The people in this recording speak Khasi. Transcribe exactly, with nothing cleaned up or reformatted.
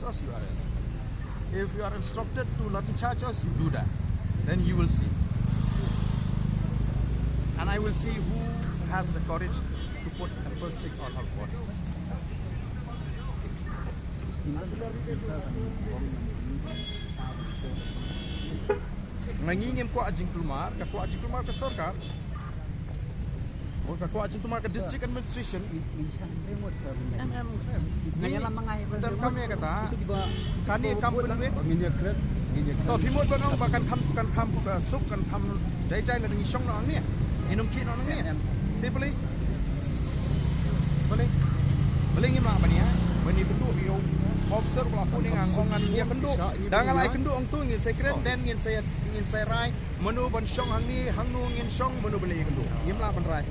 us, you arrest. If you are instructed to lathi charge us, you do that. Then you will see. And I will see who has the courage to put a first stick on our bodies. Nga ngi ngim kwah jingkulmar, ka kwah jingkulmar ka sorkar. Ka kwah jingkulmar ka district administration. Ngin shan remote sa benda. Em, em, em. Nga ïalam ma nga hi sa. Tang remote. Kam ïa kata. Itu di ba. Kane kam pynwit. Ngin ïa kret, ngin ïa kret. To phi mut ban ong ba kan kham, kan kham, uh, suk, kan kham jai jai na ngi shong na ngi. Inum ki na ngi. Em, em. Te balei. Balei. Balei ngim lah ban ïa. Ban ïa kynduh ïa u officer ba la phone ïa nga ong ngan ïa kynduh. Da nga la ïa kynduh ong tu ngin sa kren, then ngin sa, ngin sa rai. Mano ban shong hangne, hangno ngin shong, mano ban ïa kynduh. Ngim lah ban rai.